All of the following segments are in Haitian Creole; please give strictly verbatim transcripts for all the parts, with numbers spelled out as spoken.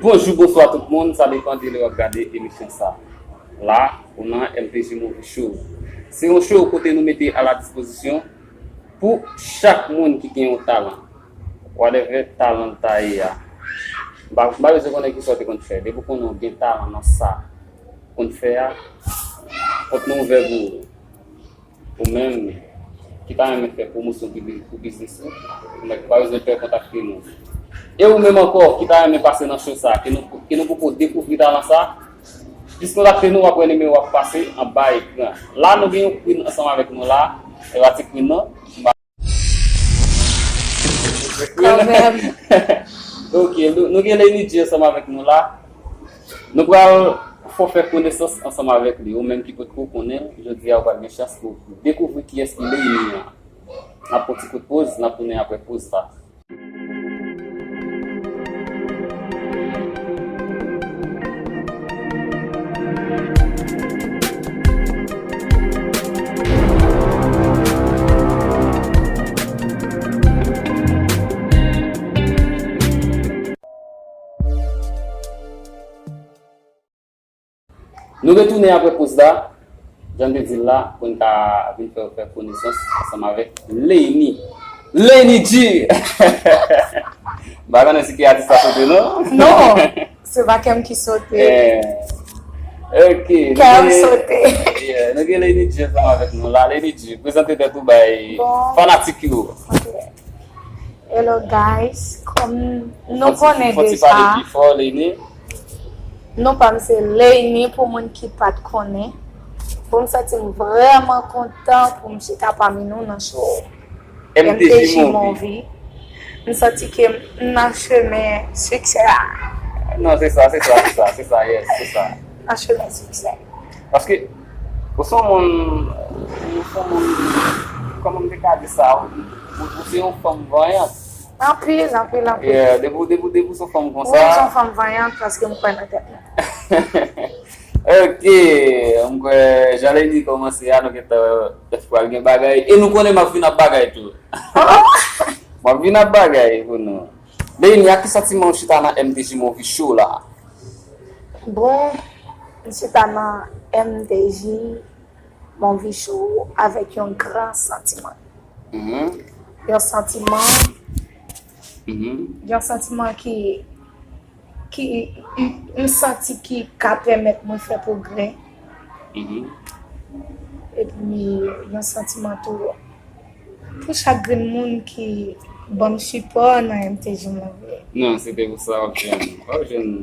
Bonjou, bonswa tout moun, sa depann de lè w ap gade emisyon sa. La, ou nan M T J Movie Show. Se yon show kote nou mete a la dispozisyon pou chak moun ki gen yon talan. Whatever talan l ta ye a. M pa, m pa bezwen konnen kisa w te konn fè. Depi w konnen w gen talan nan sa w konn fè a, pòt nou ouvè pou ou. Ou menm ki ta renmen fè pwomosyon pou bi-, pou biznis ou, ou mèt pa bezwen pè kontakte nou. E ou menm ankò ki ta renmen pase nan show sa, ke nou, ke nou poko dekouvri talan sa, jis kontakte nou, w ap wè nimewo a pase anba ekran. La, nou gen yon queen ansanm avèk nou la, e pa ti queen non. Kanmenm. Ok, nou, nou gen Leyni G ansanm avèk nou la. Nou pral fè w fè konesans ansanm avèk li. Ou menm ki potko konnen l, jodi a ou pral gen chans pou dekouvri kiyès ki Leyni an. N ap pran ti kout poz, n ap tounen apre poz la. Nou retounen apre poz la, jan m te di l la, pou n ka vin fè, fè konesans ansanm avèk Leyni. Leyni G! M pa konnen si kè atis la sote non. Non, se pa kè m ki sote. Eh, ok. Kè m sote. Yeah, nou gen Leyni G ansanm avèk nou la. Leyni G, prezante tèt ou bay fanatik yo. Ok. Hello guys, kòm nou konnen deja, fò ti pale pi fò, Leyni. Non pa m se Leyni pou moun ki pa t konnen. Bon, m santi m vrèman kontan pou m chita pami nou nan show M T J Movie. M santi ke m nan chemen siksè a. Non, se sa, se sa, se sa, se sa, yes, se sa. Nan chemen siksè. Paske, ou se yon moun, ou se yon moun, kòman m te ka di sa, ou, ou, ou se yon fanm vanyant. Anpil, anpil, anpil. Yeah, depi, depi, depi ou se yon fanm konsa. Wi, m se yon fanm vanyant paske m kwè nan tèt mwen. Ok, m kwè jan Leyni kòmanse a, nou gentan wè pral gen bagay. E nou konnen m ap vin ap bagay tou. M ap vin ap bagay pou nou. Leyni, ak ki santiman ou chita nan M T J Movie Show la? Bon, m chita nan M T J Movie Show avèk yon gran santiman. Mhm. Yon santiman, mhm, yon santiman ki, ki m, m santi ki ka pèmèt mwen fè pwogrè. Mhm. Epi yon santiman tou pou chak grenn moun ki ban m sipò nan M T J Movie. Non, se te pou sa w ap jwenn, w ap jwenn.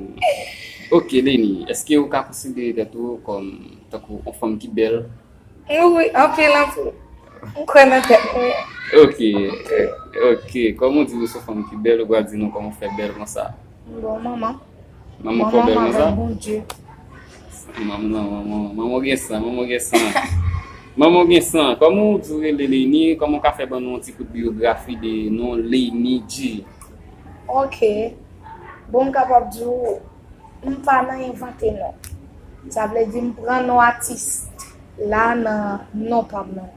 Ok, Leyni, èske ou ka konsidere tèt ou kòm tankou yon fanm ki bèl? Wi, wi, anpil, anpil. M kwè nan tèt mwen. Ok, eh, ok. Kòm ou di ou se yon fanm ki bèl, ou pral di nou kòman w fè bèl konsa? Bon, manman. Manman fè w bèl konsa? Manman avèk Bondye. Manman, manman, manman gen san, manman gen san. Manman gen san. Kòman w di w rele Leyni? Kòman w ka fè ban nou yon ti kout biyografi de non Leyni G? Ok. Bon, m kapab di w, m pa nan envante non. Sa vle di m pran non atis la nan non pa m nan,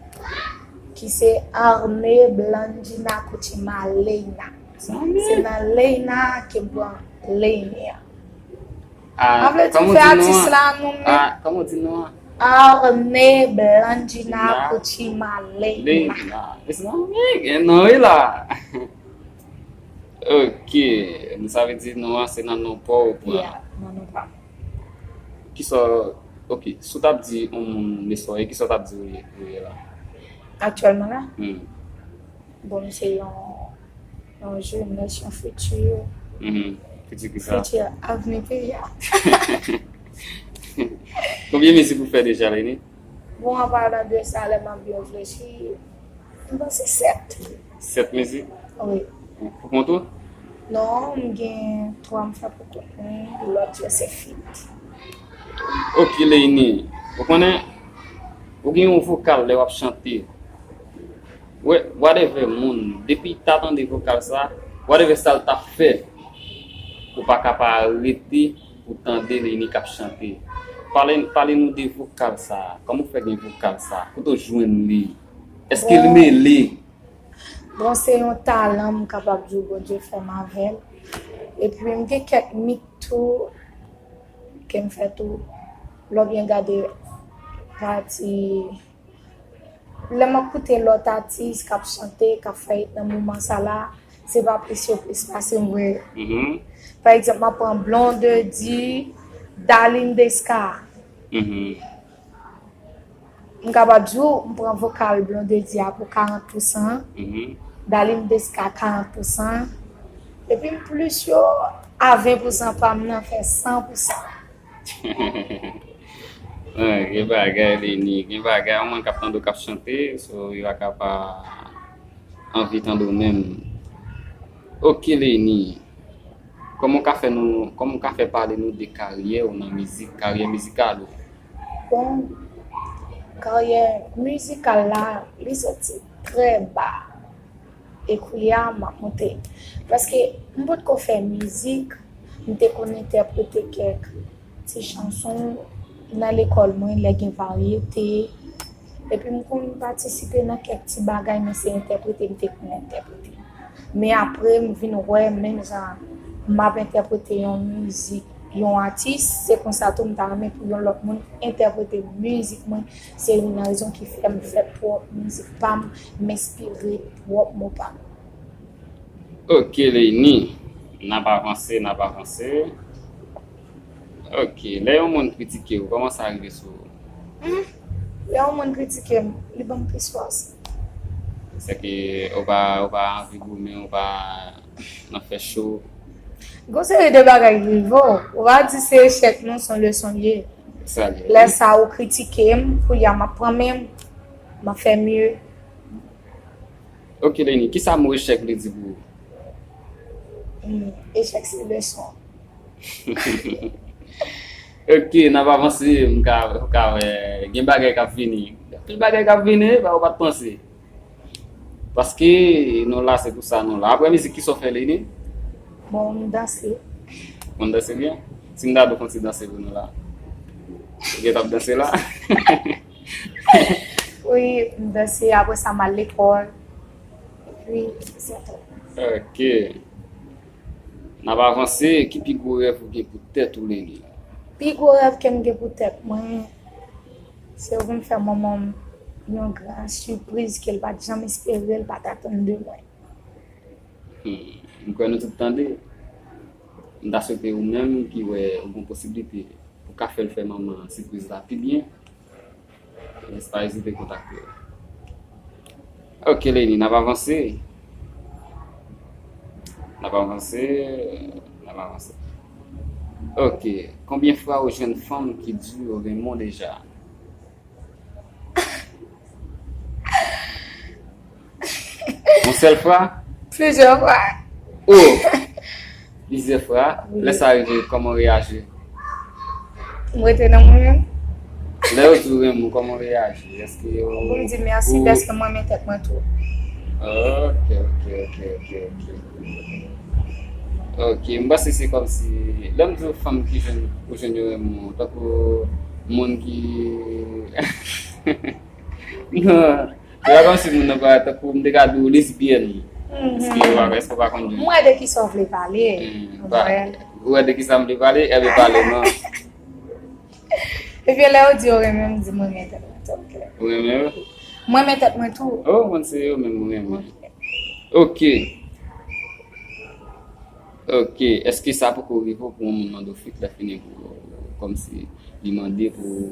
ki se Arne Blandina Kuchima Leyna. Se nan Leyna ke m pran Leyni an. Ah, sa vle di m fè atis la non m menm. Ah, kòman w di non an? Arne Blandina Kuchima Leyna. Leyna. E se non, eh, gen non wi la. Ok, sa vle di non an se nan non pa w ou pran? Yeah, nan non pa m. Kisa, ok, si w t ap di yon moun meswa, e kisa w t ap di w ye, ou ye la? Aktyèlman la? Hmm. Bon, m se yon, yon jenès, yon fiti. Mhm. Fiti kisa? Fiti avni peyi a. Konbyen mizik ou fè deja, Leyni? Bon, an palan de sa, lè m ap byen reflechi, m panse sèt. Sèt mizik? Wi. Pou kont ou? Non, m gen twa m fè pou kont mwen, lòt yo se feat. Ok, Leyni, ou konnen, ou gen yon vokal lè w ap chante. Wè, whatever moun, depi l ta tande vokal sa, whatever sa l t ap fè, ou pa ka pa rete pou tande Leyni k ap chante. Pale, pale nou de vokal sa, kòman w fè gen vokal sa, kote w jwenn li, èske l mele? Bon, se yon talan m kapab di w Bondye fè m avè l. Epi m gen kèk mit tou ke m fè tou. Lè w byen gade pati, lè m ap koute lòt atis k ap chante, k ap fè it nan moman sa la, se pa plis yo plis pase m vre. Mhm. Pa egzanp, m ap pran Blondedy, Darline Desca. Mhm. M kapab di w, m pran vokal Blondedy a pou karant pousan, mhm, Darline Desca karant pousan, epi m plis yo a ven pousan pa m nan fè san pousan. Ah, gen bagay, Leni, gen bagay, yon moun k ap tande w k ap chante, so yo pa ka pa anvi tande w menm. Ok, Leni, kòman w ka fè nou, kòman w ka fè pale nou de karyè w nan mizik, karyè mizikal ou? Bon, karyè mizikal la, li soti trè ba. E kounye a, m ap monte. Paske m potko fè mizik, m te konn entèprete kèk ti chanson nan lekòl mwen, lè gen varyete. Epi m konn patisipe nan kèk ti bagay, men se entèprete m te konn entèprete. Men apre, m vin wè, menm jan m ap entèprete yon mizik, yon atis, se konsa tou m ta renmen pou yon lòt moun entèprete mizik mwen. Se youn nan rezon ki fè m fè pwòp mizik pa m, m enspire pwòp mo pa m. Ok, Leni, n ap avanse, n ap avanse. Ok, lè yon moun kritike w, kòman sa rive sou ou? Hmm, lè yon moun kritike m, li ban m plis fòs. Sèke ou pa, ou pa anvi goumen, ou pa nan fè cho. Gon seri de bagay ki rive w. Ou pa di se echèk non, se yon leson l ye. Sa l ye. Lè sa ou kritike m, kounye a m ap pran men m, m ap fè mye. Ok, Leni, kisa mo echèk vle di pou ou? Hmm, echèk se leson. Ok, n ap avanse, m ka, m ka wè, gen bagay k ap vini. Anpil bagay k ap vini, wi, ou pa t panse. Paske nou la, se pou sa nou la. Apre mizik, kisa w fè, Leni? Bon, m danse. Ou konn danse byen? Si m ta di w fè yon ti danse pou nou la. Ou gentan ap danse la? Wi, m danse, apre sa m al lekòl. Epi, se tou. Ok. N ap avanse, ki pi gwo rèv ou gen pou tèt ou, Leni? Pi gwo rèv ke m gen pou tèt mwen, se pou m fè manman m yon gran sipriz ke l pa t janm espere, l pa t atann de mwen. Hmm, m kwè nou tout tande. M ta swete ou menm ki wè ou gon posiblite pou ka fè l fè manman an sipriz la pi byen, pa ezite kontakte l. Ok, Leni, n ap avanse. N ap avanse. N ap avanse. Ok. Konbyen fwa ou jwenn fanm ki di w renmen w deja? Yon sèl fwa? Plizyè fwa. Oh! Plizyè fwa. Wi. Lè sa rive, kòman w reyaji? M rete nan mwen menm. Lè yo di w renmen w, kòman w reyaji? Èske ou... Pou m di mèsi, ou dèske mwen renmen tèt mwen tou. Ok, ok, ok, ok, ok. Ok, m panse se kòmsi, lè m di w fanm ki jwenn, ou jwenn yo renmen w, tankou moun ki... Non, se pa kòmsi moun nan parèt tankou m te ka di w lesbyèn. Mhm. Èske w pa, èske w pa konn jwenn? M wè de kisa w vle pale. Hmm, ou wè de kisa m vle pale? Enben pale non. Epi lè yo di yo renmen m, m di mwen renmen tèt mwen tou. Ou renmen yo? Mwen renmen tèt mwen tou. Oh, mwen se yo menm ou renmen. Ok. Ok. Èske sa poko rive w pou yon moun mande w feat lè fini pou, kòmsi li mande pou...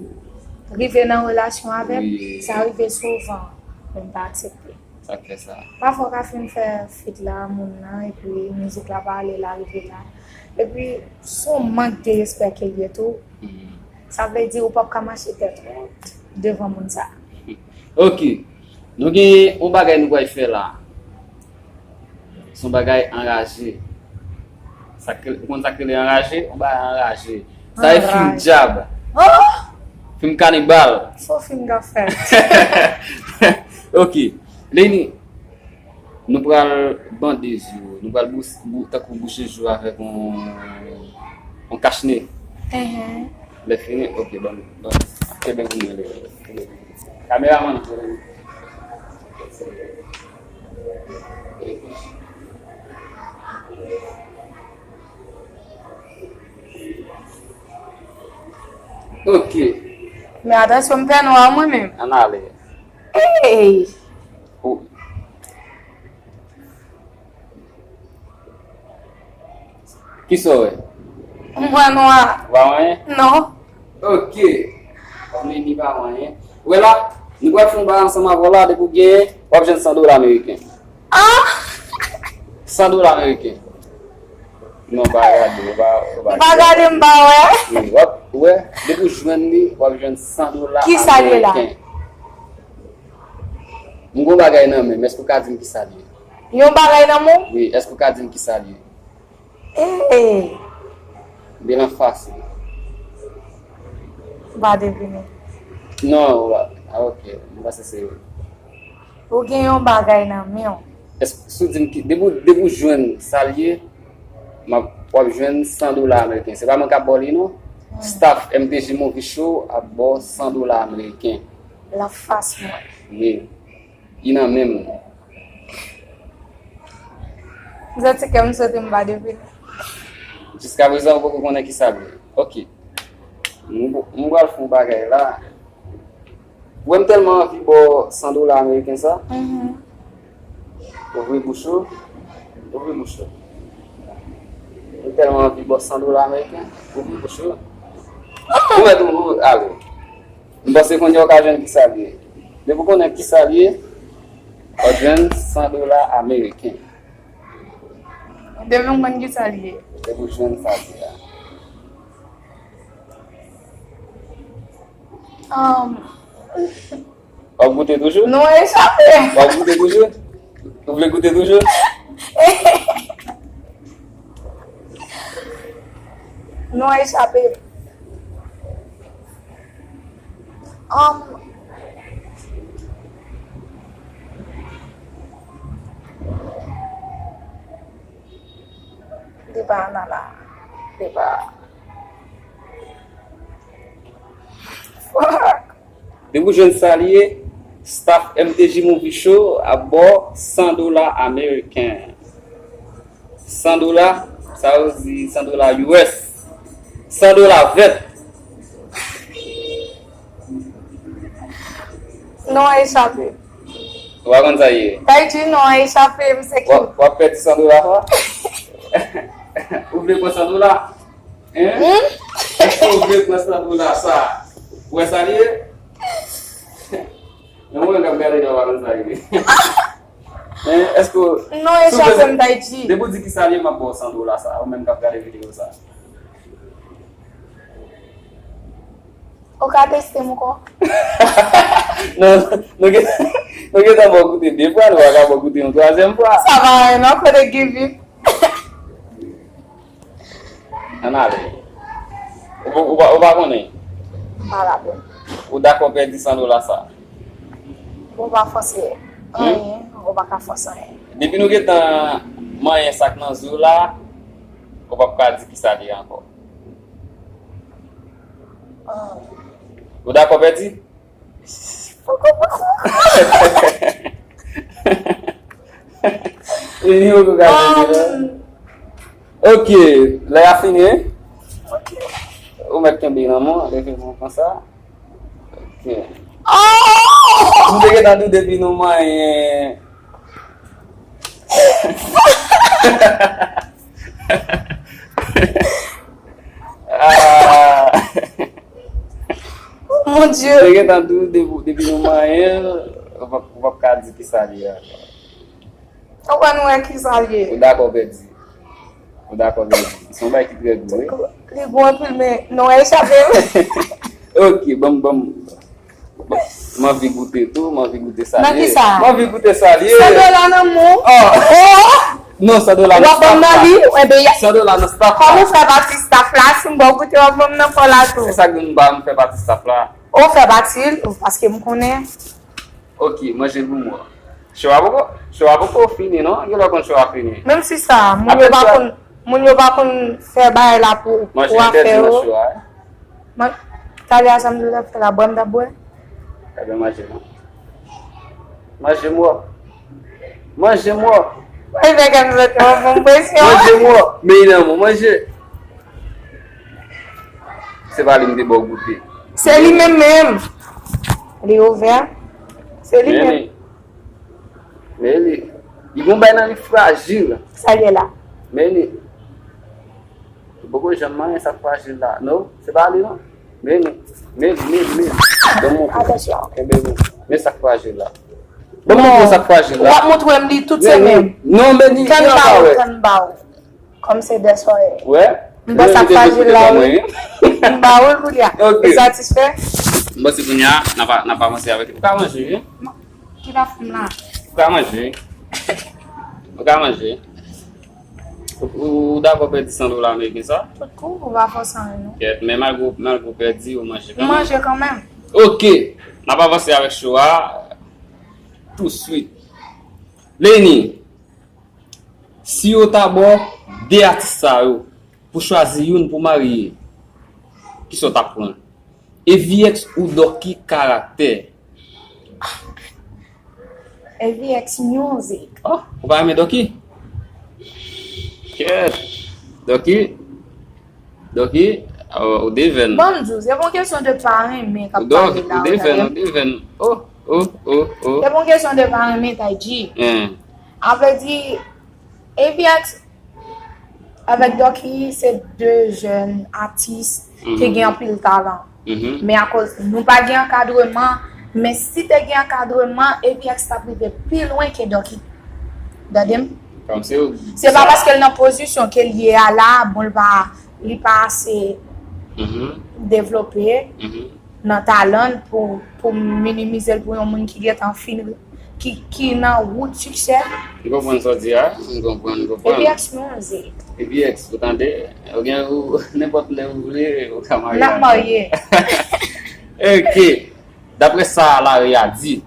Rive nan relasyon avè m? Wi. Sa rive souvan, men m pa aksepte. Sa k fè sa? Pafwa w ka fin fè feat la moun nan, epi mizik la pa ale, l arive la. Epi, se yon mank de respè ke l ye tou. Mhm. Sa vle di ou p ap ka mache tèt wont devan moun sa. Ok. Nou gen yon bagay nou pral fè la. Se yon bagay anraje. Sa k, ou konn sa k rele anraje? Yon bagay anraje. Sa e fim dyab. Oh! Fim kanibal. Fo fim k ap fèt. Ok. Leni, nou pral bande zye w. Nou pral bous-, bou-, tankou bouche zye w avèk yon, yon kachne. Enhen. Lè fini, ok, ban, ban, kenbe pou mwen, Leni. Kameramann, Leni. Ok. Ok. Men atansyon, m fè nwa mwen menm. Ann ale. Ey! Ou- Kisa w wè? M wè nwa. W pa wè anyen? Non. Ok. Kòm li pa wè anyen. Wè la, nou pral fè yon bagay ansanm avè w la, depi w genyen, w ap jwenn san dola ameriken. Ah! San dola ameriken. Non, pa gade, w pa, w pa M pa gade, m pa wè. Wi, w ap wè, depi w jwenn li, w ap jwenn san dola ameriken. Kisa l ye la? M gon bagay nan men m, èske w ka di m kisa l ye? Yon bagay nan men w? Wi, èske w ka di m kisa l ye? Ee! Byen anfas li. M pa devine. Non, w pa, ah, ok, m panse se Ou gen yon bagay nan men w. Èske, si w di m ki, depi w, depi w jwenn sa l ye, m ap, w ap jwenn san dola ameriken. Se pa mwen k ap ba w li, non. Hmm. Staff M T J Movie Show ap ba w san dola ameriken. L anfas mwen. Wi. Li nan men m. M santi kè m sote, m pa devine. Jiskaprezan, ou poko konnen kisa l ye. Ok. M, m pral fè yon bagay la. Ou wè m tèlman anvi ba w san dola ameriken sa. Mhm. Ouvri bouch ou. Ouvri bouch ou. M tèlman anvi ba w san dola ameriken. Ouvri bouch ou. Ou mèt ou, ou ale. M panse kounye a w ka jwenn kisa l ye. Depi w konnen kisa l ye, w ap jwenn san dola ameriken. Depi m konn kisa l ye. Depi w jwenn sa l ye a. Um, W ap goute toujou? Non, echape. W ap goute toujou? Ou vle goute toujou? Non, echape. Um, Li pa nan la. Li pa. Fuck. Depi w jwenn sa l ye, staff M T J Movie Show ap ba w san dola ameriken. San dola, sa yo di san dola U S. San dola vèt. Non, echape. Ou pa konn sa ye? Tay di non, echape, m se ki. W ap, w ap pèdi san dola sa? Ou vle pran san dola? Hein? Hmm? Èske ou vle pran san dola sa? Ou wè sa l ye? Men mwen k ap gade la, w pa konn sa ye. Hein? Èske ou... Non, echape m, Tay di. Depi w di ki sa l ye, m ap ba w san dola sa. Ou menm k ap gade videyo sa. Ou ka teste m ankò? Non, nou gen, nou gentan ba w goute de fwa, nou pa ka ba w goute yon twazyèm fwa. Sa pa anyen non, kote Givy? Ann ale. Ou, ou, ou pa, ou pa konnen? M pa la bon. Ou dakò pèdi san dola sa? Ou pa fòse anyen, ou pa ka fòse anyen. Depi nou gentan manyen sa k nan zo la, ou p ap ka di ki sa l ye ankò. Ou dakò pèdi? Poko, poko. Li poko ka pèdi, non? Ok, lè a fini, wi. Ok. Ou mèt kenbe nan men w, leve men w konsa. Ok. Oh! M te gentan di w depi nou manyen. Ah. Mon Dieu. M te gentan di w depi, depi nou manyen, ou p ap, ou p ap ka di ki sa l ye ankò. Ou konn wè ki sa l ye. Ou dakò pèdi. Ou dakò pèdi. Se yon bagay ki trè gou, wi. Li gou anpil, men non, echape m. Ok, ban m, ban m. M anvi goute tou, m anvi goute sa l ye. Nan ki sa? M anvi goute sa l ye. San dola nan men w. Oh! Oh! Non, san dola nan staff la. W ap ban m nan li? Enben, san dola nan staff la. Kòm ou fè pati staff la, si m ba w goute, w ap ban m nan pa w la tou. Se sa k di m ba m fè pati staff la. Ou fè pati l, paske m konnen. Ok, manje l pou mwen. Show a poko, show a poko fini, non? Gen lè w konn show a fini. Menm si sa, moun yo pa konn, moun yo pa konn fè bagay la pou, pou afè yo. Manje entèdi nan show a, wi. Man-, talè a sa m te fè la, bwè m t ap bwè. Ebyen, manje non. Manje m wè. Manje m wè. Mwen fè kè m soti, w ap ban m presyon. Manje m wè. Men nan mwen, manje. Se pa li m te ba w goute. Se li menm menm. Li ouvè. Se li menm. Men li, li gon bay nan li frajil. Sa l ye la? Men li, li poko janm manyen sa k frajil la. Non, se pa li non. Men li, men li, men li, men li. Ban m montre. Atansyon. Kenbe li. Men sa k frajil la. Ban m montre sa k frajil la. W ap montre m li tout se menm. Non, men li, tann ba w, tann ba w. Kòm se dèsòyè. Wè. M ba sa frajil la, wi. M ba w l kounye a. Ok. Ou satisfè? M panse kounye a, n ap, n ap avanse avèk li. Ou ka manje, wi. Ki la fè m la? Ou ka manje. Ou ka manje. Ou, ou, ou dakò pèdi san dola ameriken sa? Tout kou, ou pa fòse anyen, non. Kèt, men malgre, malgre w pèdi, ou manje kanmenm. M manje kanmenm. Ok. N ap avanse avèk show a touswit. Leni, si yo ta ba w de atis sa yo pou chwazi youn pou marye, kisa w t ap pran? A V X ou Dòki karaktè? A V X Music. Oh, ou pa renmen Dòki? Kèt. Dòki. Dòki, oh, ou devèn. Ban m di w, se pa yon kesyon de pa renmen k ap pale la, ou devèn, ou devèn. Oh, oh, oh, oh. Se pa yon kesyon de pa renmen, Taïdji. An vle di, A V X avèk Dòki se de jèn atis ki gen anpil talan. Men akoz nou pa gen ankadreman, men si te gen ankadreman, A V X t ap rive pi lwen ke Dòki. Tande m? Se pa paske l nan pozisyon ke l ye a la, bon, l pa, li pa ase devlope nan talan l pou, pou minimize l pou yon moun ki gentan fin, ki, ki nan wout siksè. M konprann sa w di a, m konprann, m konprann. A V X Music. A V X, ou tande, ou gen, ou, nenpòt lè ou vle, ou ka marye avè l. N ap marye. Ok. Daprè sa lari a di,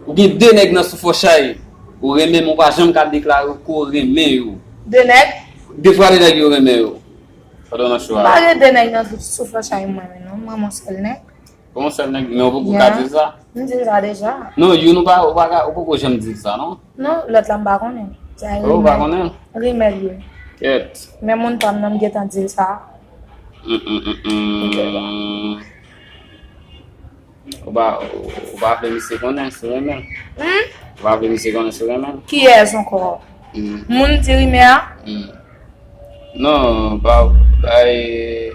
ou gen de nèg nan Soufòchay, ou renmen men ou pa janm ka deklare ke w renmen yo. De nèg? Defwa de nèg yo renmen yo. Pandan w nan show a. M pa gen de nèg nan Soufòchay mwen renmen non, m renmen yon sèl nèg. Bon, sèl nèg, men ou poko ka di l sa? M di l sa deja. Non, youn ou pa, ou pa ka, ou poko janm di l sa non. Non, lòt la m pa konnen. Sa e rimè. Oh, ou pa konnen? Rimè l ye. Kèt. Men moun pa m nan m gentan di l sa. Mm, mm, mm, mm. Ou pa, ou, ou pa vle misye konnen si w renmen l? Hmm? Ou pa vle misye konnen si w renmen l? Kiyès ankò? Hmm. Moun di rimè a? Hmm. Non, pa, pa, e,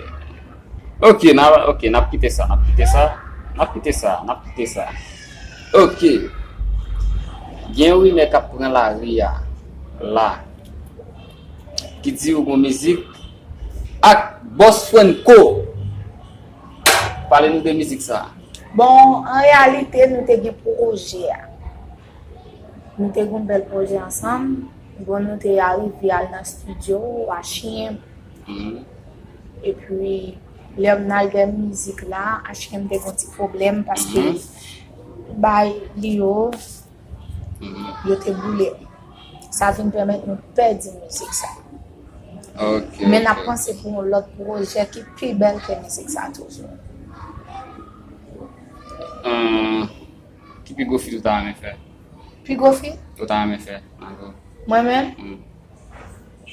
ok, n a, ok, n ap kite sa, n ap kite sa, n ap kite sa, n ap kite sa. Ok. Gen yon rimè k ap pran lari a la, ki di ou gon mizik ak Bòs Franco. Pale nou de mizik sa. Bon, an reyalite, nou te gen pwojè a. Nou te gen yon bèl pwojè ansanm. Bon, nou te arive al nan estidyo, H M. Mhm. Epi, lè m n al dèyè mizik la, H M te gen yon ti pwoblèm paske, mhm, bay li yo, mhm, yo te boule. Sa vin pèmèt nou pèdi mizik sa. Ok, men n ap, ok, panse pou yon lòt pwojè ki pi bèl ke mizik sa toujou. Ahn, ki pi gwo feat ou ta renmen fè? Pi gwo feat? Ou ta renmen fè, ankò? Mwen menm? Hmm.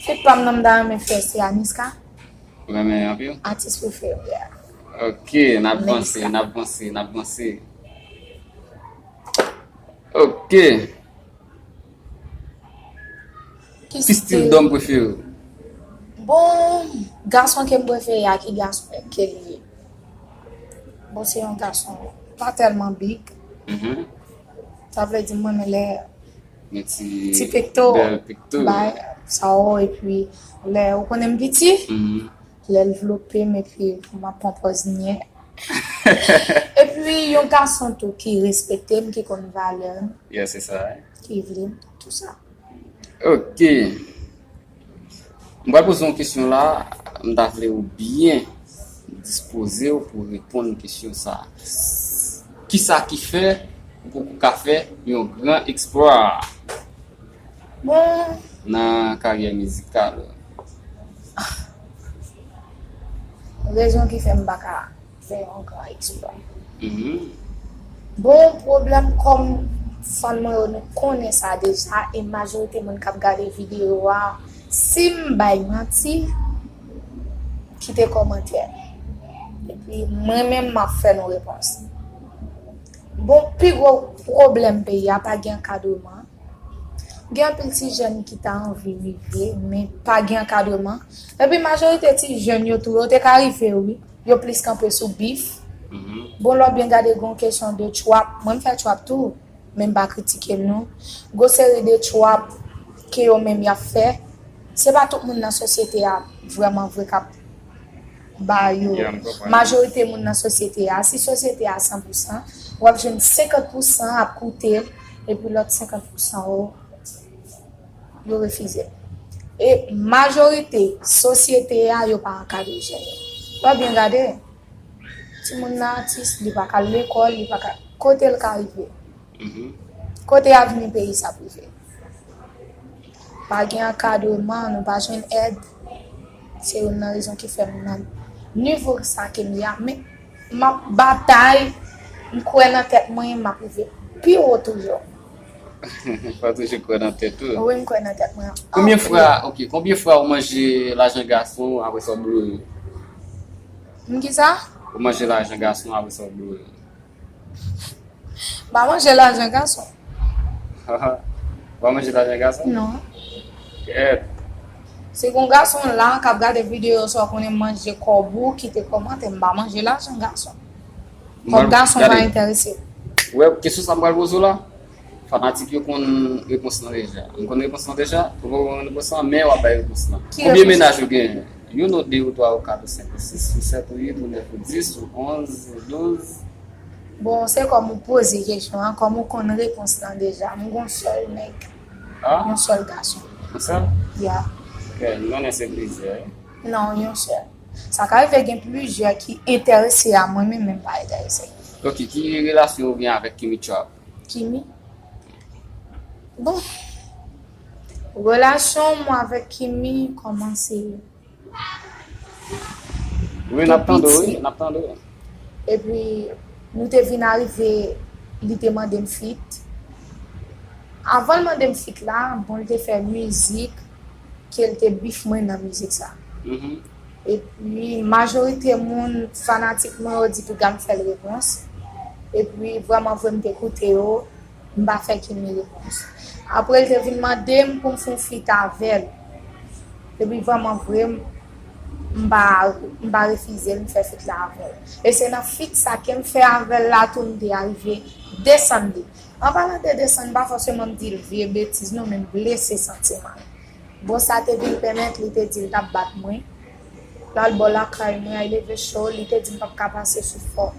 Feat pa m nan m ta renmen fè se a Niska. Ou renmen anpil? Atis prefere m, yeah. Ok, n ap vanse, n ap vanse, n ap vanse. Ok. Ki stil dòm prefere w? Bon, gason ke m prefere a, ki gason ke li ye? Bon, se yon gason pa tèlman big. Mhm. Sa vle di m renmen lè ti, ti pekto, bèl pekto, bay sa yo, epi lè ou konnen m piti, mhm, lè l vlope m epi m ap pran pòz nyè. Epi yon gason tou ki respekte m, ki konn valè m, yeah, se sa, wi, ki vle m, tou sa. Ok. M pral poze yon kesyon la, m ta vle ou byen dispoze w pou reponn kesyon sa. Kisa ki fè ou poko ka fè yon gran eksplwa? Bon, nan karyè mizikal ou? Rezon ki fè m pa ka fè yon gran eksplwa. Mhm. Bon, pwoblèm kòm fan mwen yo, nou konnen sa deja, e majorite moun k ap gade videyo a, si m bay manti, kite kòmantè. E Mwen menm, m ap fè nou repons. Bon, pi gwo pwoblèm peyi a, pa gen ankadreman. Gen anpil ti jèn ki ta anvi rive, men pa gen ankadreman. Epi majorite ti jèn yo tou, yo te ka rive, wi. Yo plis kanpe sou bif. Bon, lè w byen gade, gen yon kesyon de trap. Mwen, m fè trap tou. Men m pa kritike l non. Gwo seri de trap ke yo menm y ap fè, se pa tout moun nan sosyete a vrèman vre k ap ba yo. Majorite moun nan sosyete a, si sosyete a san pou san, w ap jwenn senkant pou san ap koute l, epi lòt senkant pou san yo, yo refize l. E majorite sosyete a, yo pa ankadre jèn yo. Lè w byen gade, timoun nan atis, li pa ka al lekòl, li pa ka, kote l ka rive? Kote avni peyi sa prive? Pa gen ankadreman, nou pa jwenn èd. Se youn nan rezon ki fè m nan nivo sa ke m ye a. Men, m ap batay, m kwè nan tèt mwen, m ap rive pi wo toujou. Fò toujou kwè nan tèt ou. Wi, m kwè nan tèt mwen. Konbyen fwa, ok, konbyen fwa ou manje lajan gason apre sa w boure? M ki sa? Ou manje lajan gason apre sa w boure? M pa manje lajan gason. Ou pa manje lajan gason? Non. Kèt. Si gon gason la k ap gade videyo sa, w konnen m manje kòb ou, kite kòmantè, m pa manje lajan gason. Kòb gason pa enterese m. Wè, kesyon sa m pral poze w la, fanatik yo konn repons lan deja. M konn repons lan deja, ou poko konn repons lan, men w ap bay repons lan. Konbyen mennaj ou genyen? Youn ou de ou twa ou kat ou senk ou sis ou sèt ou uit ou nèf ou dis ou onz ou douz? Bon, se kòm ou poze kesyon an, kòm ou konn repons lan deja. M gon sèl nèg. Yon sèl gason. Yon sèl? Ya. Ok, m konnen se plizyè wi. Non, yon sèl. Sa ka rive gen plizyè ki enterese a mwen, men menm pa enterese. Ok, ki relasyon ou gen avèk Kimmy Trap? Kimi? Bon, relasyon mwen avèk Kimi kòmanse Wi, n ap tande w, wi, n ap tande w. Epi, nou te vin arive, li te mande m fit. Avan l mande m fit la, bon, l te fè mizik, ke l te bif mwen nan mizik sa. Epi, majorite moun, fanatik mwen yo di piga m fè l repons. Epi, vrèman vre, m te koute yo, m pa fè Kimi repons. Apre, l te vin mande m pou m fè yon fit avè l. Epi, vrèman vre, m pa, m pa refize l, m fè fit la avè l. E se nan fit sa ke m fè avè l la tou, m te arive desann li. An palan de desann, m pa fòseman di l vye betiz non, men m blese santiman l. Bon, sa te vin pèmèt li te di l t ap bat mwen. L al bò lakay mwen, al leve cho, li te di m p ap ka pase sou fò.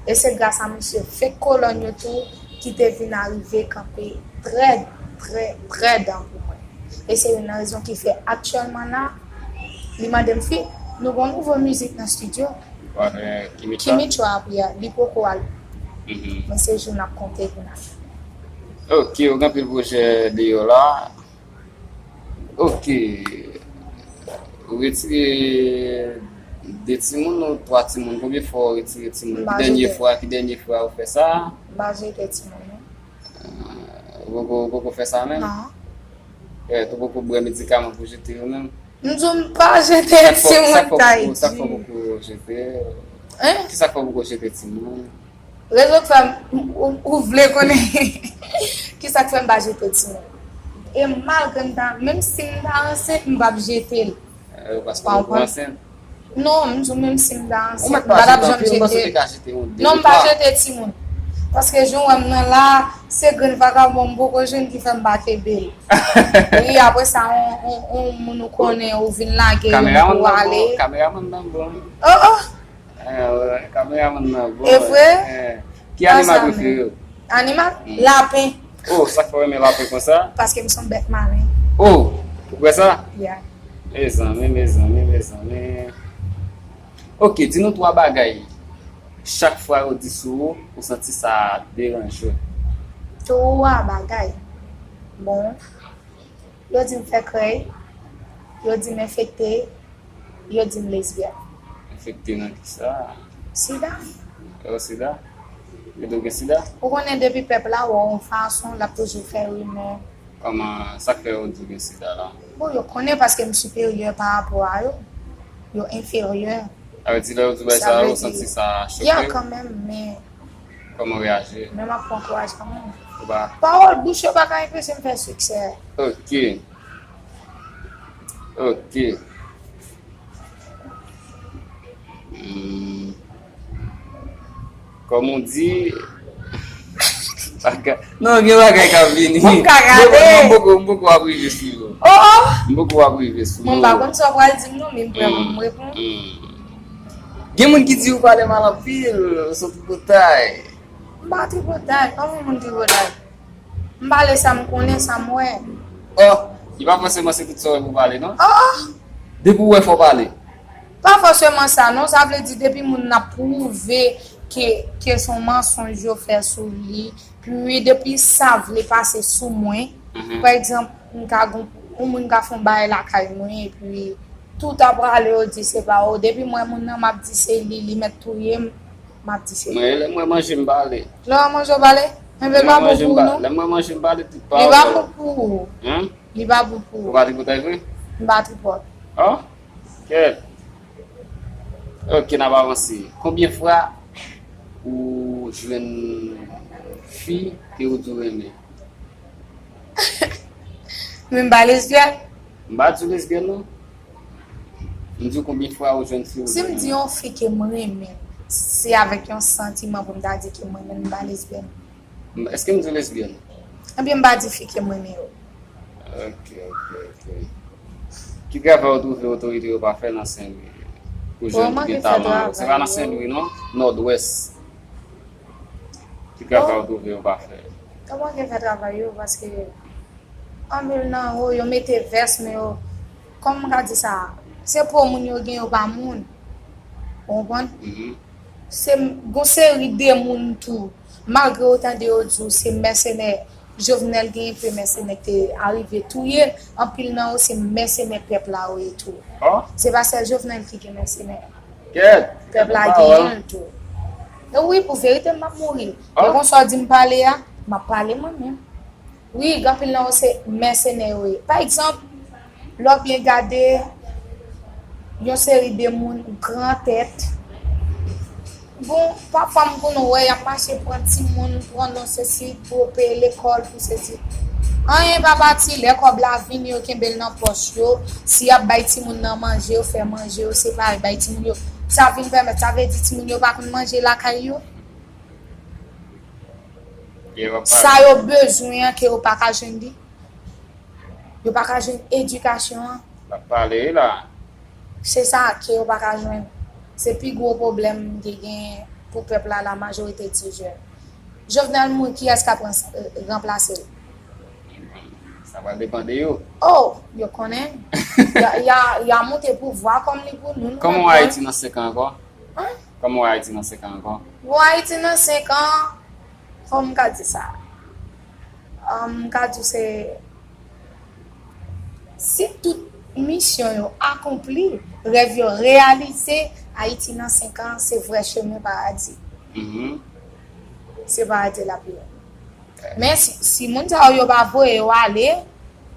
E se gras a mesye fake kolòn yo tou ki te vin arive kanpe trè, trè, trè dan pou mwen. E se youn nan rezon ki fè aktyèlman la, li mande m fit, nou gon nouvo mizik nan estidyo. Kimi Trap, ya, li poko al. Men se jou n ap konte pou n al. Ok, ou gen anpil pwojè deyò la. Ok. Ou retire de timoun ou twa timoun? Konbyen fwa ou retire timoun? Ki dènye fwa, ki dènye fwa ou fè sa? M pa jete timoun non. Ou poko, ou poko fè sa menm? Non. Ou poko bwè medikaman pou jete yo menm? M di w m pa jete timoun Tayiti. Sa k fè w poko jete? Kisa k fè w poko jete timoun? Rezon k fè m, ou, ou vle konnen kisa k fè m pa jete timoun. E malgre m ta, menm si m ta ansent, m p ap jete l. Paske ou poko ansent? Non, m di w menm si m ta ansent, m pa t ap janm jete l. Non, m pa jete timoun. Paske jan w wè m nan la, se grenn vagabon m poko jwenn ki fè m pa kenbe l. Wi, apre sa, on, on, on moun ou konnen, ou vin lage youn pou w ale. Kameramann nan bon. Oh, oh! Kameramann nan bon. E vre? Ki animal prefere w? Animal? Lapen. Oh, sa k fè w renmen lapen konsa? Paske m se yon bèt maren. Oh, ou kwè sa? Yeah. Mezanmi, mezanmi, mezanmi. Ok, di nou twa bagay. Chak fwa yo di sou ou, ou santi sa deranje w. Twa bagay. Bon. Yo di m fè krèy. Yo di m enfekte. Yo di m lesbyèn. Enfekte nan kisa? Sida. Oh, sida? Yo di w gen sida? Ou konnen depi pèp la wè w yon fason, l ap toujou fè rimè. Kòman, sa k fè yo di w gen sida la? Bon, yo konnen paske m siperyè pa rapò a yo. Yo enferyè. Sa vle di lè yo di w bagay sa, ou santi sa choke w? Ya, kanmenm, men. Kòman w reyaji? Men m ap pran kouraj kanmenm. Ou pa. Pawòl bouch yo pa ka anpeche m fè siksè. Ok. Ok. Hmm. Kòm ou di, bagay, non, gen bagay k ap vini. Bon, m ka gade. M poko, m poko ap rive sou yo. Oh! M poko ap rive sou yo. Bon, m pa konn sa w pral di m non, men m prè pou m reponn. Hmm. Gen moun ki di ou pale mal anpil, ou se yon tripotay. M pa tripotay, kòman moun tripotay? M pale sa m konnen, sa m wè. Oh, li pa fòseman se tout sa w wè pou w pale, non? Oh, oh. Depi w wè, fò w pale. Pa fòseman sa, non. Sa vle di, depi moun nan pwouve ke, ke se yon mansonj yo fè sou li, pi depi sa vle pase sou mwen, mhm, pa egzanp, m ka gon, yon moun ka fè yon bagay lakay mwen, epi tout ap prale, yo di se pa ou. Depi m wè moun nan, m ap di se li, li mèt touye m, m ap di se li. Mwen, lè m wè manje, m pale. Lè w wè manje, w pale? Enben, li pa bon pou ou, non. Lè m wè manje, m pale tout pawòl. Li pa bon pou ou. Hein? Li pa bon pou ou. Ou pa tripotay vre? M pa tripòt. Oh? Kèt. Ok, n ap avanse. Konbyen fwa ou jwenn fi ke ou di w renmen? Men m pa lesbyèn. M pa di w lesbyèn, non. M di w konbyen fwa ou jwenn fi ou di w renmen. Si m di yon fi ke m renmen, se avèk yon santiman pou m ta di ke m renmen l, m pa lesbyèn. M, èske m di w lesbyèn? Ebyen, m pa di fi ke m renmen yo. Ok, ok, ok. Ki travay ou twouve otorite yo pa fè nan Senlwi pou jèn ki gen talan yo? Se pa nan Senlwi, non? Nòdwès. Ki travay ou twouve yo pa fè? Yo manke fè travay yo, paske anpil nan yo, yo mete vès, men yo, kòman m ka di sa? Se po moun yo gen, yo pa moun. Ou konprann? Mhm. Se m-, gon seri de moun tou, malgre w tande yo di w se mèsenè, Jovenel gen enpe mèsenè ki te arive touye l, anpil nan yo se mèsenè pèp la yo ye tou. Oh. Se pa sèl Jovenel ki gen mèsenè. Kèt, pèp la genyen l tou. E wi, pou verite m ap mouri. Oh. E konsa w di m pale a, m ap pale mwen menm. Wi, gen anpil nan yo se mèsenè yo ye. Pa egzanp, lè w byen gade, yon seri de moun gran tèt. Bon, pafwa m konn wè y ap mache pran timoun, pran non sesi pou yo peye lekòl, pou sesi. Anyen pa pati, lè kòb la vini, yo kenbe l nan pòch yo. Si y ap bay timoun nan manje, yo fè manje, yo separe bay timoun yo. Sa vin pèmèt, sa vle di timoun yo pa konn manje lakay yo? Sa yo bezwen an ke yo pa ka jwenn li. Yo pa ka jwenn edikasyon an. L ap pale wi la. Se sa ke yo pa ka jwenn. Se pi gwo pwoblèm ki gen pou pèp la, la majorite di jèn. Jovenel mouri, kiyès k ap rans-, ranplase l? Sa pral depann de yo. Oh, yo konnen. Y a, y a, y a monte pouvwa kòm li pou nou, nou. Kòman w wè Ayiti nan senk an ankò? Hein? Kòman w wè Ayiti nan senk an ankò? Bon, Ayiti nan senk an, kòman m ka di sa? Um, m ka di w se, si tout misyon yo akonpli, rèv yo reyalize, Ayiti nan senk an, se vrè chemen paradi. Mhm. Se paradi l ap ye. Men si, si moun sa yo, yo pa voye yo ale,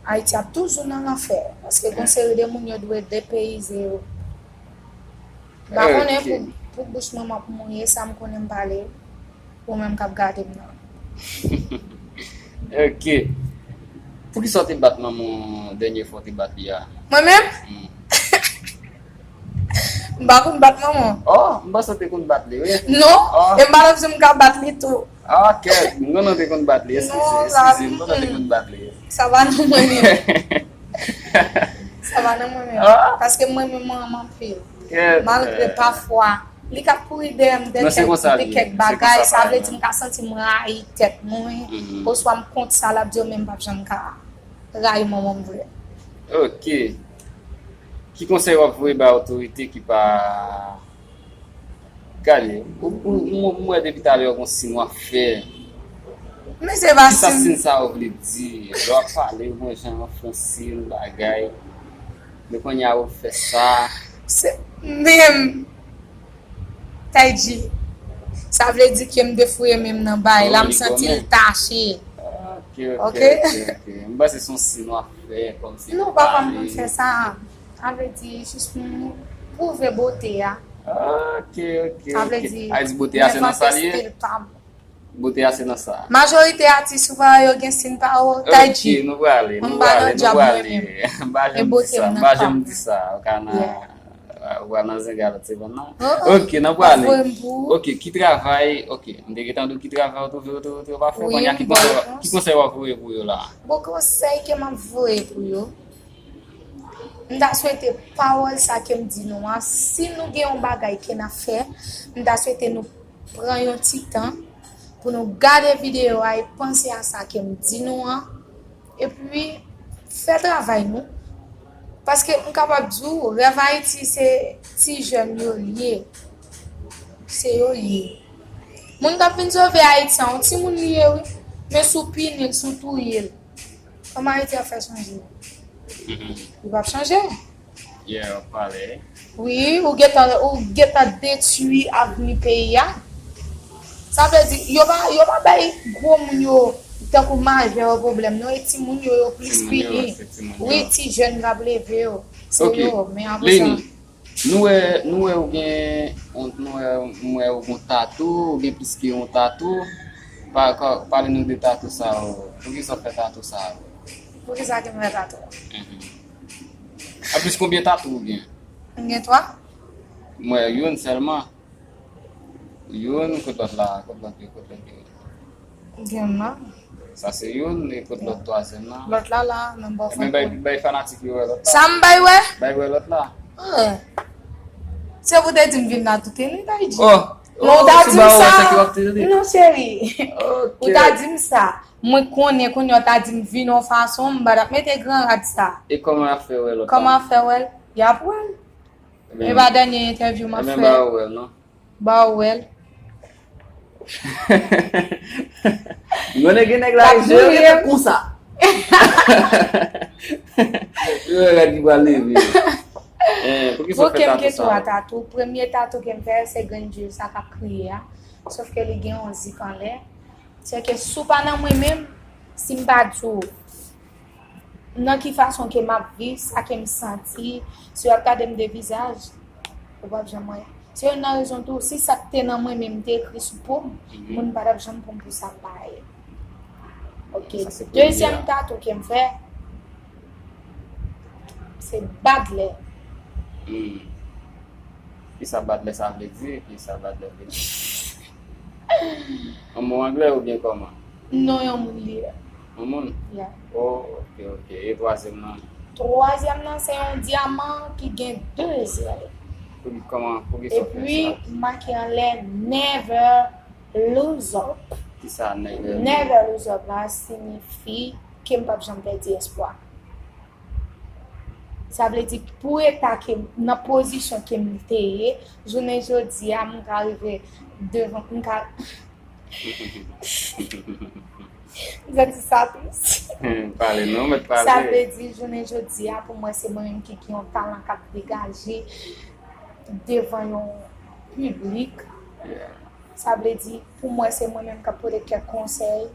Ayiti ap toujou nan lanfè. Paske gon seri de moun yo dwe depeyize yo. M pa konnen pou, pou bouch mwen m ap mouye, sa m konnen m pale, ou menm k ap gade m nan. Ok. Poukisa w te bat manman w dènye fwa w te bat li a? Mwen menm? Hmm. M pa konn bat manman. Oh, m panse w te konn bat li, wi. Non, oh, e m pa t ap di m ka bat li tou. Ah, kèt, m konnen w te konn bat li, eskize, eskize, m konnen w te konn bat li. Sa pa nan mwen menm. Sa pa nan mwen menm. Ah. Paske mwen menm mwen renmen anpil. Kèt, malgre pafwa, li ka kouri dèyè m de kèk, de kèk bagay, sa vle di m ka santi m rayi tèt mwen, mhm, oswa m kont sa l ap di yo, men m p ap janm ka rayi manman m vre. Ok. Ki konsèy w ap voye bay otorite ki pa Gade, ou, ou, ou, ou wè depi talè w gon sin w ap fè. Men se pa sin. Kisa sin sa yo vle di? Lè w ap pale, ou wè jan w ap fè yon sin, bagay. Men kounye a ou fè sa. Se menm. Taydji. Sa vle di ke m defouye men m nan bay la, m santi l tache. Ok, ok, ok, ok. M panse se yon sin w ap fè, kòmsi. Non, papa m konn fè sa. Sa vle di, jis pou m pwouve bote a. Ok, ok, ok. Sa vle di, a di bote a se nan sa li ye? Bote a se nan sa. Majorite atis ou pa yo gen siy pa yo, Taï G. Ok, nou prale, nou prale, nou prale. M pa janm di sa, m pa janm di sa. Ou ka nan, ou ka nan zenga lòt semèn nan. Ok, nou prale. Ok, ki travay, ok, m te gentan di w ki travay ou twouve, ou twouve, ou twouve pa fè, kounye a ki konsèy, ki konsèy w ap voye pou yo la? Bon, konsèy ke m ap voye pou yo, m ta swete pawòl sa ke m di nou an, si nou gen yon bagay ke n ap fè, m ta swete nou pran yon ti tan pou nou gade videyo a e panse a sa ke m di nou an, epi fè travay nou. Paske m kapab di w, rèv Ayiti se ti jèn yo l ye. Se yo l ye. Moun k ap vin sove Ayiti an, yon timoun li ye, wi. Men si w pini l, si w touye l, kòman Ayiti ap fè chanje? Li p ap chanje. Yeah, w ap pale. Wi, ou gentan, ou gentan detwi avni peyi a. Sa vle di, yo pa, yo pa bay gwo moun yo, tankou majè yo pwoblèm, non, e timoun yo, yo plis pini. Wi, ti jèn k ap leve yo. Se yo, men apre sa. Nou wè, nou wè ou gen, nou wè, m wè ou gen tatou, ou gen plis ke yon tatou. Pa, ka, pale nou de tatou sa yo. Poukisa w fè tatou sa yo? Poukisa ke m fè tatou? Mhm. Anplis, konbyen tatou ou gen? M gen twa. M wè youn sèlman. Youn, kot lòt la? Kot lòt yo? Kot lòt yo? Gen nan. Sa se youn, e kot lòt twazyèm nan? Lòt la la, nan bò front. Ebyen, bay, bay fanatik yo wè lòt la. Sa m bay wè? Bay wè lòt la. Ah. Se pou te di m vin la tou tele, Taï G. Oh! Bon, ou ta di m sa. Non, cheri. Ou ta di m sa. Mwen konnen kounye a w ta di m vin yon fason, m pa t ap mete gran rad sa. E kòman y ap fè wè lòt la? Kòman y ap fè wè l? Y ap wè l. E pa dènye entèvyou m ap fè. Ebyen, ba ou wè l, non? Ba ou wè l. M konnen gen nèg la, je rete konsa. Yo, rèd ki pral leve. Eh, poukisa w fè tatou sa? Bon, ke m gen twa tatou. Premye tatou ke m fè, se Grenn Dye sa k ap kriye a. Sòf ke li gen yon zik anlè. Se ke si w pa nan mwen menm, si m pa di w nan ki fason ke m ap viv, sa ke m santi, si w ap gade m de vizaj, ou p ap janm wè. Se youn nan rezon tou, si sa k te nan mwen menm te ekri sou po m, moun pa t ap janm pran m pou sa m pa ye. Ok, dezyèm tatou ke m fè, se badlè. Hmm. Kisa badlè sa vle di? Kisa badlè vle di? Yon mo anglè oubyen kòman? Non, yon moun li ye. Yon moun? Yeah. Oh, ok, ok. E twazyèm nan? Twazyèm nan, se yon dyaman ki gen de zèl. Pou ki, kòman, pou ki sa w fè sa? Epi, make anlè never lose hope. Kisa never lose hope? Never lose hope la siyifi ke m p ap janm pèdi espwa. Sa vle di, pou eta ke m, nan pozisyon ke m te ye, jounen jodi a, m ka rive devan, m ka, m santi sa tris. Hmm, pale non, mèt pale. Sa vle di, jounen jodi a, pou mwen, se mwen menm ki gen yon talan k ap degaje devan yon piblik. Yeah. Sa vle di, pou mwen, se mwen menm k ap pote kèk konsèy.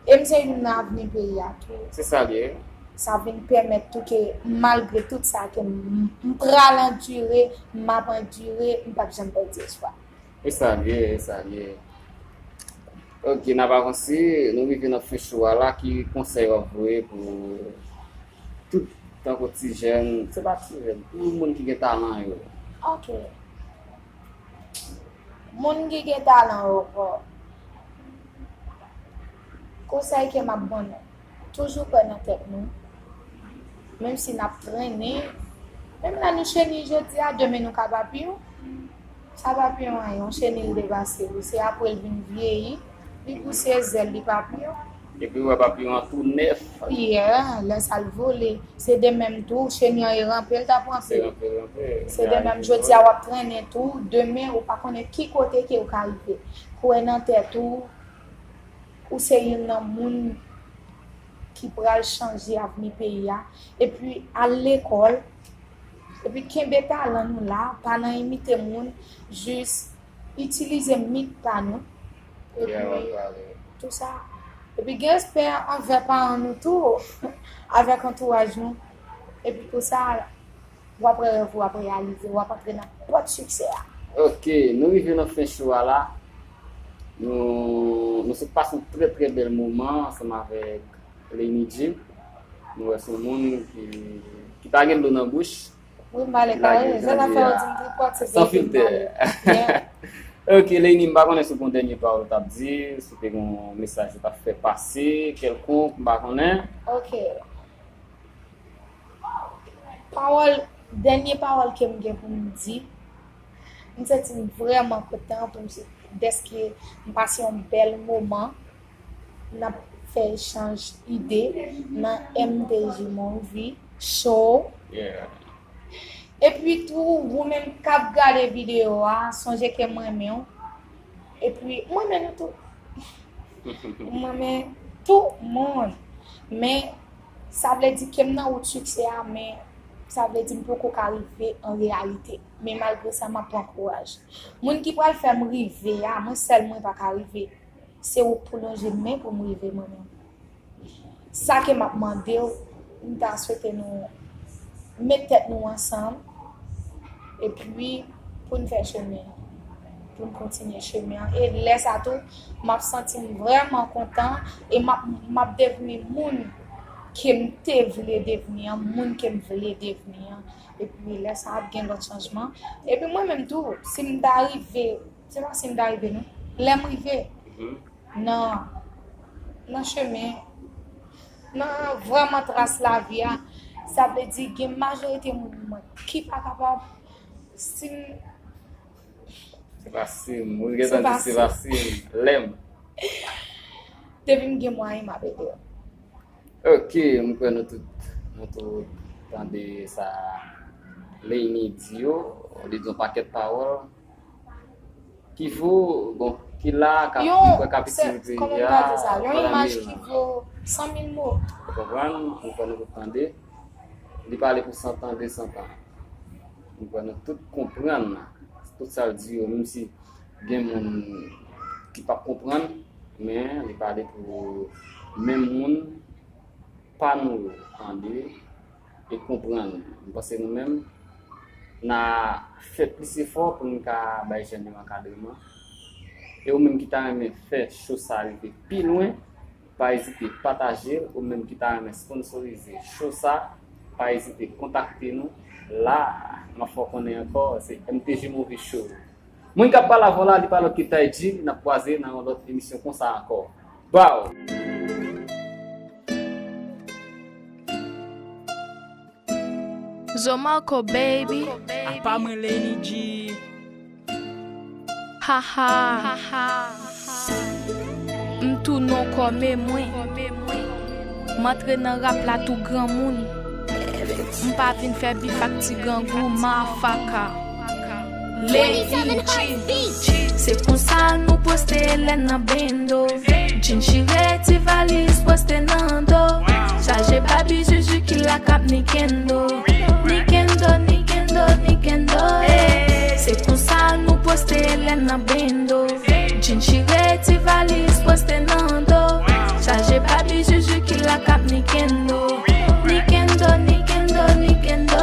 E m se youn nan avni peyi a tou. Se sa l ye. Sa vin pèmèt tou ke, malgre tout sa ke m, m pral andire, m ap andire, m p ap janm pèdi espwa. E sa l ye, e sa l ye. Ok, n ap avanse, nou rive nan fen show a la, ki konsèy w ap voye pou tout, tankou ti jèn, se pa ti jèn, pou moun ki gen talan yo? Ok. Moun ki gen talan yo, bon, konsèy ke m ap ban nou, toujou kwè nan tèt nou. Menm si n ap trennen, menm lè nou cheni jodi a, demen nou ka pa pi yo. Sa pa pi yo anyen, yon cheni l depase wi. Se apre l vin vyeyi, li pouse zèl, li pa pi yo. Epi w wè papiyon an tou nèf. Yeah, lè sa l vole. Se de menm tou, cheni an e ranpe, l t ap ranpe. Se ranpe, ranpe. Se de menm, jodi a w ap trennen tou, demen ou pa konnen ki kote ke ou ka rive. Kwè nan tèt ou, ou se youn nan moun ki pral chanje avni peyi a. Epi al lekòl, epi kenbe talan nou la, pa nan imite moun, jis itilize mit pa nou. Epi tou sa. Epi gen respè anvè paran nou tou, avèk antouraj nou. Epi pou sa, w ap wè rèv ou ap reyalize, w ap antre nan pòt siksè a. Ok, nou rive nan fen show a la. Nou, nou sot pase yon trè, trè bèl moman ansanm avèk Leynie G. Nou wè se yon moun ki, ki pa gen dlo nan bouch. Wi, m pale kare. Sa sa fè yo di m tripòt, se san filtè. Yeah. Ok, Leynie, m pa konnen si w gen yon dènye pawòl ou t ap di, si w te gen yon mesaj ou t ap fè pase, kèlkonk, m pa konnen. Ok. Pawòl, dènye pawòl ke m gen pou m di, m santi m vrèman kontan pou m, dèske m pase yon bèl moman. N ap fè echanj ide nan M T J Movie Show. Yeah. Epi tou, ou menm k ap gade videyo a, sonje ke m renmen w. Epi, m renmen nou tou. M renmen tout moun. Men, sa vle di ke m nan wout siksè a, men sa vle di m poko ka rive an reyalite. Men malgre sa, m ap pran kouraj. Moun ki pral fè m rive a, mwen sèl mwen pa ka rive. Se ou k pou lonje men pou m rive mwen menm. Sa ke m ap mande w, m ta swete nou met tèt nou ansanm, epi pou n fè chemen an, pou n kontinye chemen an. E lè sa tou, m ap santi m vrèman kontan e m ap, m ap devni moun ke m te vle devni an, moun ke m vle devni an. Epi lè sa ap gen lòt chanjman. Epi mwen menm tou, si m ta rive, se pa si m ta rive non, lè m rive, nan, nan chemen, nan vrèman tras lavi a, sa vle di gen majorite moun mwen ki pa kapab, si m, se pa si m, ou gentan di se pa si m, lè m. Depi m gen mwayen, m ap ede yo. Ok, m kwè nou tout, nou tout tande sa Leynie di yo, li di yon pakèt pawòl. Ki vo, bon, ki la, ka, yon, m kwè ka pitirite, kòman m ka di sa? Yon imaj ki vo san mil mo. Ou konprann? M kwè nou tout tande. Li pale pou san tan, de san tan. M kwè nou tout konprann tout sa l di yo, menm si gen moun ki p ap konprann, men li pale pou menm moun pa nou yo tande e konprann. M panse nou menm, n a fè plis efò pou n ka bay jèn yo ankadreman. E ou menm ki ta renmen fè show sa rive pi lwen, pa ezite pataje l. Ou menm ki ta renmen sponsorize show sa, pa ezite kontakte nou. La, m ap fè w konnen ankò, se M T J Movie Show. Moun k ap pale avè w la, li pa lòt ke Tay G. N ap kwaze nan yon lòt emisyon konsa ankò. Baw! Zomarco baby. Apa mwen Leynie G. Haha. M tounen ankò men mwen. M antre nan rap la tou granmoun. M pa vin fè bif ak ti grangou, mafaka. Lady G. Se konsa nou poste lè nan bendo. Jean chire, ti valiz poste nan do. Chaje babi juju ki la k ap nikendo. Nikendo, nikendo, nikendo. Se konsa nou poste lè nan bendo. Jean chire, ti valiz poste nan do. Chaje babi juju ki la k ap nikendo. Nikendo, nikendo, nikendo.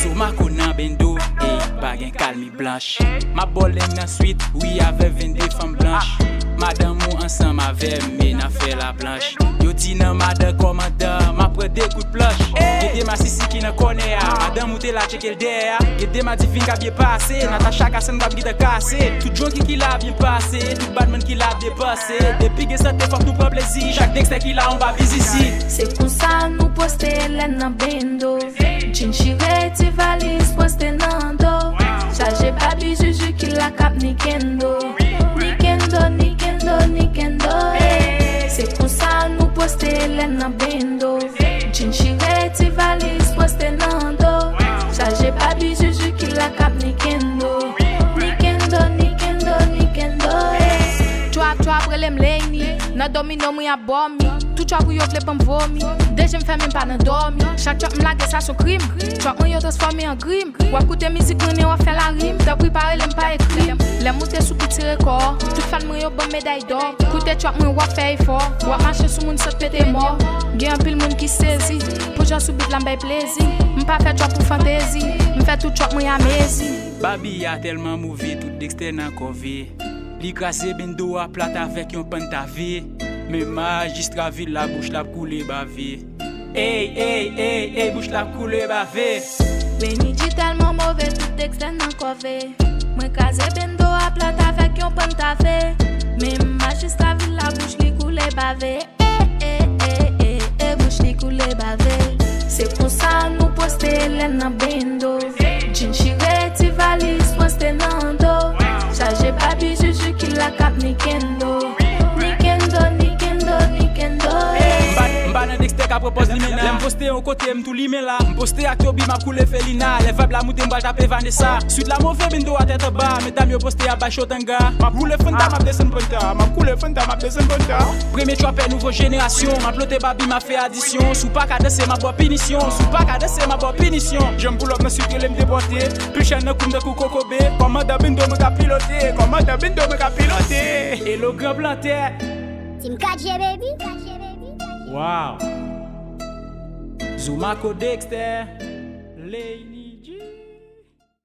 Zomarco nan bendo, ey, pa gen kalmi blanch. M ap ba w leng nan swit, wi, avè vennde fanm blanch. Madanm ou ansanm avè m, men n ap fè la blanch. Yo di nan madan kòmandan, m ap pran de kout planch. Gen de masisi ki nan kònè a, madanm ou te la tcheke l dèyè a. Gen de madivin k ap byen pase, Natacha Kassann k ap gentan kase. Tout junkie ki la ap byen pase, tout badman ki la ap depanse. Depi gen sante fòk nou pran plezi, chak gangsta ki la on pa bizisi. Se konsa nou poste lè nan bendo. Jean chire, ti valiz poste nan do. Chaje babi juju ki la k ap nikendo. Nikendo, nikendo, nikendo. Se konsa nou poste lè nan bendo. Jean chire, ti valiz poste nan do. Chaje babi juju ki la k ap nikendo. Nikendo, nikendo, nikendo. Trap, trap, rele m Leynie. Nan domino, mwen ap bò mi. Tout trap ou yo vle ban m vomi. Deje m fèmen m pa nan dòmi. Chak trap m lage sa se yon krim. Trap mwen yo transfòme an grim. W ap koute mizik mwen men w ap fè larim. Tanpri pa rele m pa ekri m. Lè m moute sou bit se rekò. Tout fan mwen yo ban m meday dò. Koute trap mwen w ap fè efò. W ap mache sou moun san pete mò. Gen anpil moun ki sezi. Pou jan sou bit la m bay plezi. M pa fè trap pou fantezi. M fè tout trap mwen amezi. Babi a tèlman move, tout Dexter nan kòve. Li kraze bendo a plat avèk yon pann tave. Men majistra vil la bouch l ap koule bave. Ey, ey, ey, ey, bouch l ap koule bave. Lady G tèlman move, tout Dexter nan kòve. Mwen kraze bendo a plat avèk yon pann tave. Men majistra vil la bouch li koule bave. E, e, e, e, e, bouch li koule bave. Se konsa nou poste lè n nan bendo. Djin chire ti valiz poste nan do. Chaje babi juju ki la k ap ni kendo. Ni kendo, ni kendo, ni kendo. M pa, m pa nan Dexter ka pran pòz limena. Lè m poste yon kote, m tou limen la. M poste ak Toby, m ap koule Felina. Lè vibe la moute, m pral tape Vanessa. Swit la move, bendo a tèt anba. Medam yo poste ap bay cho tanga. M ap koule Fanta, m ap desann Panta. M ap koule Fanta, m ap desann Panta. Premye trapè nouvo jenerasyon. M ap lote babi, m ap fè adisyon. Si w pa ka danse, m ap ba w pinisyon. Si w pa ka danse, m ap ba w pinisyon. Jan m pull up nan swit, rele m depòte. Pil chèn nan kou m tankou kokobe. Kòmandan bendo mwen ka pilote. Kòmandan bendo mwen ka pilote. Elo gran plantè. Team K J baby. Wow. Zuma Dexter. Lady G.